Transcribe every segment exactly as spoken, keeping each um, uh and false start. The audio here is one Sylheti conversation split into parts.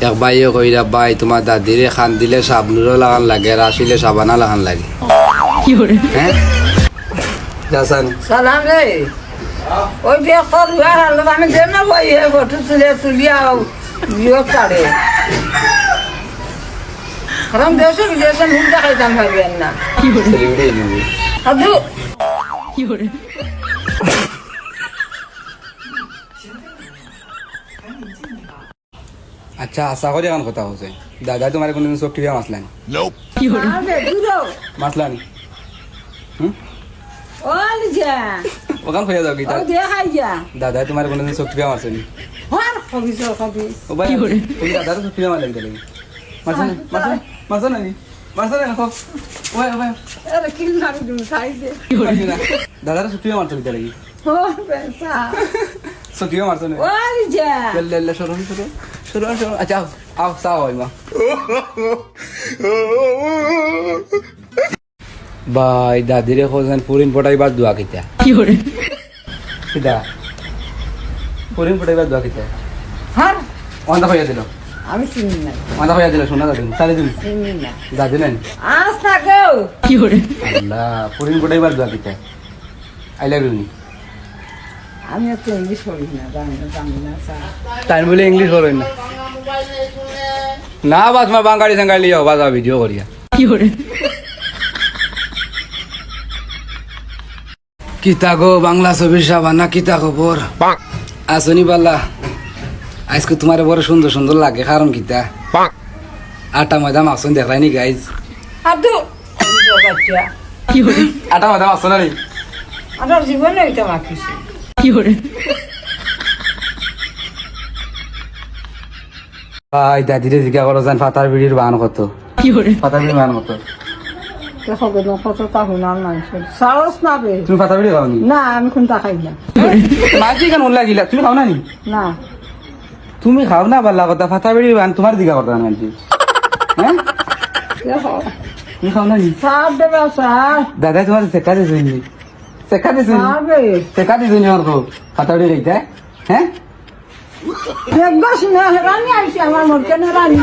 এক ভাইয়ে কইরা, "ভাই, তুমার দাদিরে কান্দিলে শাবনূরও লাখান লাগে, আর হাসিলে শাবানা লাখান লাগে।" হ্যাঁ? যাচানি। সালাম রে। ওই যে কত দুয়ার আলো, আমি যে না বই হে বটু তুলে তুলিয়া বিয়োগ কাটে। কারণ দেশে বিদেশে মুখ দেখাইতাম পারবেন না। Celebrity হয়ে যাবে। আদু। আচ্ছা, আশা করি এখন কথা হচ্ছে। দাদা তোমার কোনোদিন চোখ টিপিয়া মারছলানি? আরে, দূরো। মারছলানি? হুম? ও লিজা। ওখান কইয়া যাও কি ও তার? দে খাই যা। দাদা তোমার কোনোদিন চোখ টিপিয়া মারছনি? হর কবি, চোখ কবি। ও ভাই, তুমি দাদার চোখ টিপিয়া মারলে কি তাহলে? মারছো না? মারছো না? মারছো না নি? মারছো না নি? ও ভাই, ও ভাই। আরে, কিল মারি দিমু, খাই দে। মারছো না? দাদার চোখ টিপিয়া মারছো কি তাহলে? ও, বেটা। চোখ টিপিয়া মারছো না? ও লিজা। লে, লে, লে, সরো, সরো। সরো, সরো। আচ্ছা, আও, আও, চা অয় মা। ভাই, দাদিরে কইছইন, পুরিন পটাইবার দোয়া কিতা? কিতা? পুরিন পটাইবার দোয়া কিতা? হ্যাঁ? ওয়ান্দা কইয়া দিল। আমি চিনি না। ওয়ান্দা কইয়া দিল, শোনা দাদি, তাহলে দিন। চিনি না। দাদি নাই? আস না গো। আল্লাহ, পুরিন পটাইবার দোয়া কিতা? I love you নি। আমি তো ইংলিশ পড়ি না, জানি না, জানি না, স্যার। তাই বলে ইংলিশ পড়ই না। না, বাস মা বাঙালি সাঙ্গালি যাও, বাস ভিডিও করিয়া। কিতা গো, বাংলা ছবির শাবানা, কিতা খবর? আছনি বালা? আজকে তোমারে বড় সুন্দর সুন্দর লাগে, কারণ কিতা? আটা ময়দা মাখছনি দেখরায়নি, গাইজ? আব্দু, আটা ময়দা মাখছো না নি? আমরা জীবনে এটা মাখিছি। ভাই, দাদিরে জিজ্ঞা করো যেন, ফাতার বিড়ির বান কত? ফাতার বিড়ির বান কত? দেখো গো, কত তা হুনার মাংস। সাহস না বে। তুমি ফাতার বিড়ি খাও নি? না, আমি কোনটা খাই না। মাঝে কেন উল্লা গিলা? তুমি খাও না নি? না। তুমি খাও না, বালা কথা, ফাতার বিড়ির বান তোমার জিজ্ঞা করতাম না মানছি। হ্যাঁ? দেখো। তুমি খাও না নি? সার দেবা, সার। দাদা তোমার শেখা দিছইন নি? শেখা দিছইন নি? সার বে। শেখা দিছইন নি ওর কো? ফাতার বিড়ি খাইতে? হ্যাঁ? দেখবা শুনে হেরানি আইছে আমার মন, কেন হেরানি?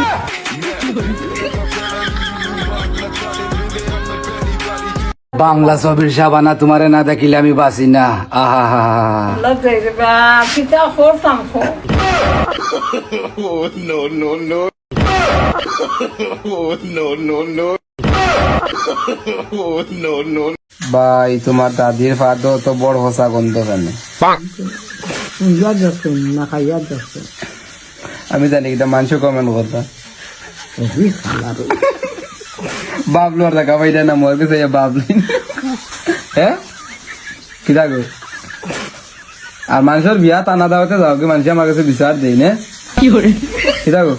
বাংলা ছবির শাবানা, তোমারে না দেখিলে আমি বাঁচি না। আহা হা হা। লজ্জাই রে বাপ, কিতা করতাম কো? Oh, no, no, no. Oh, no, no, no. Oh, no, no. ভাই, তোমার দাদির ফাদো তো বড় হসা গন্ধ কেনে? উইয়া যাচ্ছে, না খাইয়া যাচ্ছে। আমি জানি কিতা মানষে comment করতা। ওই শালা রে। বাবলু আর দেখা পাইরা না, মোর কাছে ইয়া বাবলু। হ্যাঁ? কিতা গো? আর মানষর বিয়াত আনা দাওয়াতে যাও কি, মানষে আমার কাছে বিচার দেই না? কিতা গো?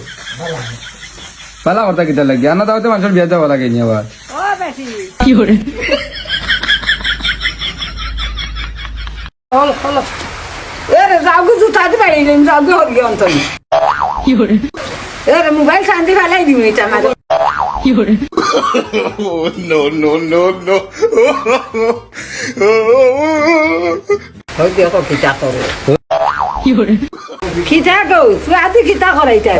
বালা কথা কিতা লাগে? আনা দাওয়াতে মানষর বিয়াত যাওয়া লাগে নি আবার? ও বেটি। হলো, হলো। এ রে, যাও গো, জুতা দি বাড়ি নিন, যাও গো, হরি অন্তন। এ রে, মোবাইল কান্দি ফালাই দিবি এটা আমার। Oh, no, no, no, no. ওই দেখো, কিতা করে। কিতা গো, তুই আদি কিতা করাইতে?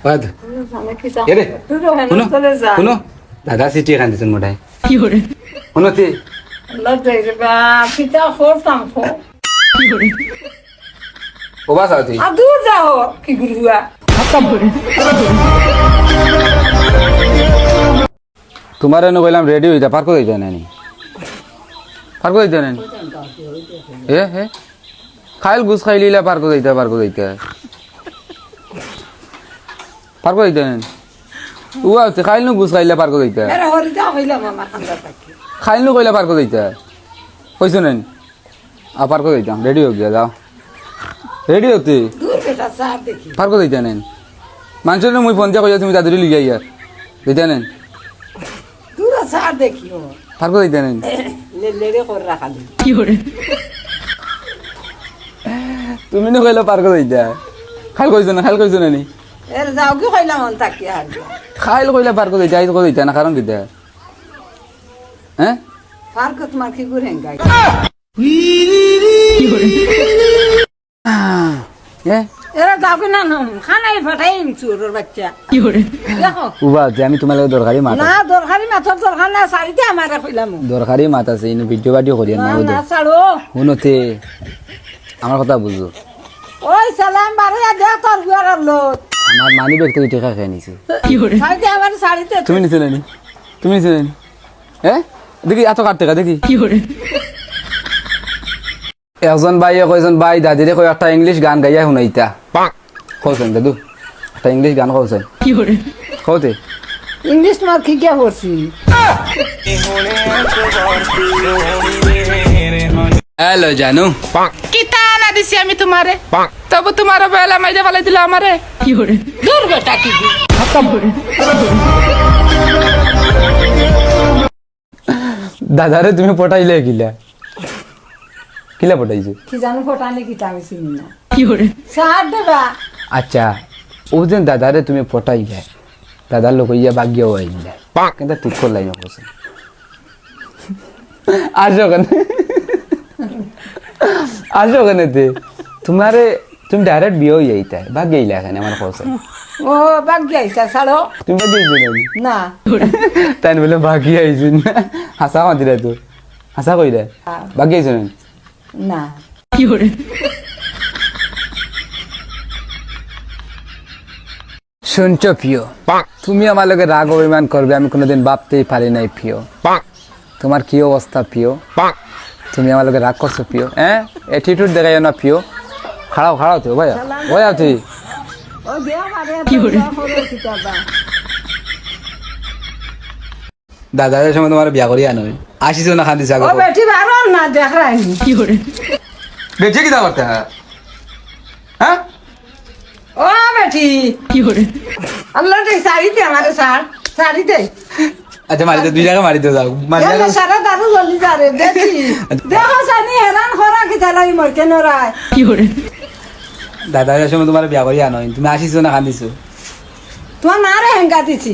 বাদ। এ রে, হুনো, হুনো। দাদা চিঠি এখান দিছইন মোটায়। হুনো তে। লজ্জাই রে বাপ, কিতা করতাম কো? ও বাস আছি। আ, দূর যাও, কি গুরুয়া। তোমারে নু কইলাম ready অইতা, পার্কো যাইতা নানি? পার্কো যাইতা নানি? এ, হে? খাইল গুস খাইলিলা পার্কো যাইতা, পার্কো যাইতা। পার্কো যাইতা নানি? উয়া, খাইল নু গুস খাইলা পার্কো যাইতা। এরা হরিদা কইলাম আমার কান্দা থাকি। খাইল নু কইলা পার্কো যাইতা। কইছো নানি? আ, পার্কো যাইতাম, ready অই গিয়া, যাও। Ready অইতে? দূর বেটা, চা দেখি। পার্কো যাইতা নানি? মানষরে মুই ফোন দিয়া কইয়া তুমি তাড়াতাড়ি লইয়া আইয়া। যাইতা নানি? দূর চা দেখি ও। পার্কো যাইতা নানি? লে-, লেড়ে কর রাখালি। তুমি নু কইলা পার্কো যাইতা। খাইল কইছো না, খাইল কইছো নানি? এর যাও কি কইলাম অন তাকি আর। খাইল কইলা পার্কো যাইতা, আইজ কইতা না, কারণ কিতা? হ্যাঁ? পার্কো তোমার কি ঘুরেন গাই? এ? এরা যাবে না, না, খানায় ফাটাই চুরর বাচ্চা। দেখো। উবা, যে আমি তুমার লগে দরকারি মাত না, আছে। দরকারি মাতর দরকার না, শাড়িতে আমারে কইলাম। দরকারি মাত আছে, ইনো ভিডিও বাডিও করিয়ার না, না, ওদের। না, ছাড়ো। হুনো তে, আমার কথা বুঝো। ওই সালাম বারে দেখ তোর গুয়ার লো। আমার মানি ব্যাগ থাকি টেকা খেয়ে নিছে। শাড়িতে আমার শাড়িতে। তুমি নিছো না নি? তুমি নিছো না নি? হ্যাঁ? দেখি, এত কার টেকা, দেখি। একজন ভাইয়ে কইছইন, "ভাই, দাদিরে কই একটা ইংলিশ গান গাইয়া হুনাইতা।" কওছইন, দাদু, একটা ইংলিশ গান কওছইন। কওতে? ইংলিশ তোমার কি কে করছি? হ্যালো, জানু। কিতা না দিছি আমি তোমারে? তবু তোমার বেলা মাইরে ফালাই দিলা আমারে। দূর বেটা, কি? দাদারে তুমি পটাইলে কিলা? কিলা পটাইছো? কি জানো পটানি কিতা আমি চিনি না। কি করে? সার দেবা। আচ্ছা, ও যে দাদারে তুমি পটাইলে, দাদার লগে ইয়া বাগিয়াও আইলে। কিন্তু ঠিক করলাই না কইছে। আসো কেনে? আসো কেনে তে? তোমারে তুমি ডাইরেক্ট বিয়া অই যাইতায়, বাগি আইলা কেনে আমার কওছাইন। ও, বাগি আইছা, ছাড়ো। তুমি বাগি আইছো না? না। তাইন বুলে বাগি আইছইন না। হাছা মাতিরা তো। হাছা কইরা? হ্যাঁ। বাগি আইছো না? না। শুনছো প্রিয়, তুমি আমার লগে রাগ অভিমান করবে, আমি কোনোদিন ভাবতেই পারি নাই প্রিয়। তোমার কি অবস্থা প্রিয়? তুমি আমার লগে রাগ করছো প্রিয়, হ্যাঁ? অ্যাটিটিউড দেখাইও না প্রিয়। খাড়াও, খাড়াও তুই, ওবা যাও, ওবা যাও তুই। ও দে আমারে কি করে? দাদারে সময় তোমার বিয়া করি আনো। আসিছো না খান্দিছো আগে? ও বেটি বারো না দেখ রাইনি। কি করে? বেটি কিতা করতে হয়? হ্যাঁ? ও বেটি। কি করে? আল্লাহ রে, শাড়ি দে আমারে, শাড়ি, শাড়ি দে। আচ্ছা, মারি দে, দুই জায়গা মারি দে, যাও। মারি দে। সারা দারু জ্বলি যা রে, দেখি। দেখো সানি হেরান করা কি জ্বালাই মরকে নরায়। কি করে? দাদা, এই সময় তোমার বিয়া করি আনো, তুমি আসিছো না খান্দিছো? তোমার মারে হেঙ্গা দিছি।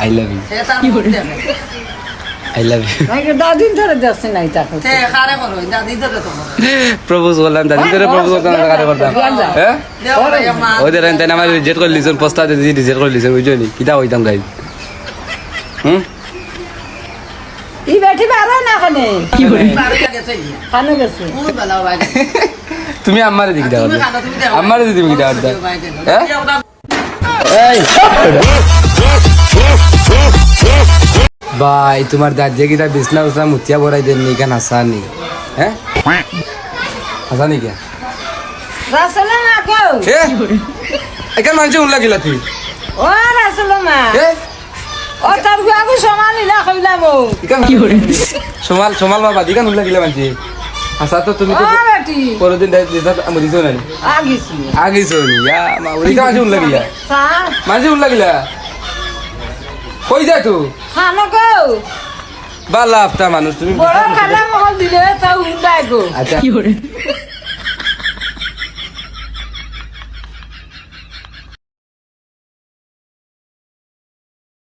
I love you. I love you. দাদিন ধরে দেখছি নাই তাকে। প্রপোজ করলাম, দাদিন ধরে প্রপোজ করতাম, না কারে করতাম? হ্যাঁ? ওই দেখেন, তাই আমার রিজেক্ট করে লিছেন, প্রস্তাব দিয়ে রিজেক্ট করে লিছেন, বুঝছো নি? কিতা কইতাম গাই? হুম? ই বেটি বারো না কেনে? কি করে? কানে গেছে। তুমি আমারে দেখি দাও। আমারে যদি দেখি দাও। হ্যাঁ? এই। ভাই, তোমার দাদিয়ে কিতা বিছনা উছনা মুতিয়া বড়াই দেন নি, কেন হাসানি? হ্যাঁ? হাসানি কে? রাসেলমা গো। এ? এখান মানষে উল্লা গিলা তুই। ও রাসেলমা। এ? ও, তার গুয়াগু সমান ইলা কইলাম ও। ইখান কি করে? সমাল, সমাল বাবা, ইখান উল্লা গিলা মানষে। আচ্ছা, তো তুমি তো ও বেটি। পরদিন দে-, দে-, দে-, আমি দিছো না। আগিছি। আগিছো নি, ইয়া, মা, ওই কাছে উল্লা গিলা। স্যার। মানষে উল্লা গিলা। কই যায় তো? খানো গো। বালা আফতা মানুষ তুমি। বড় কালা মহল দিলে তো উল্লা গো। আচ্ছা। কি করে?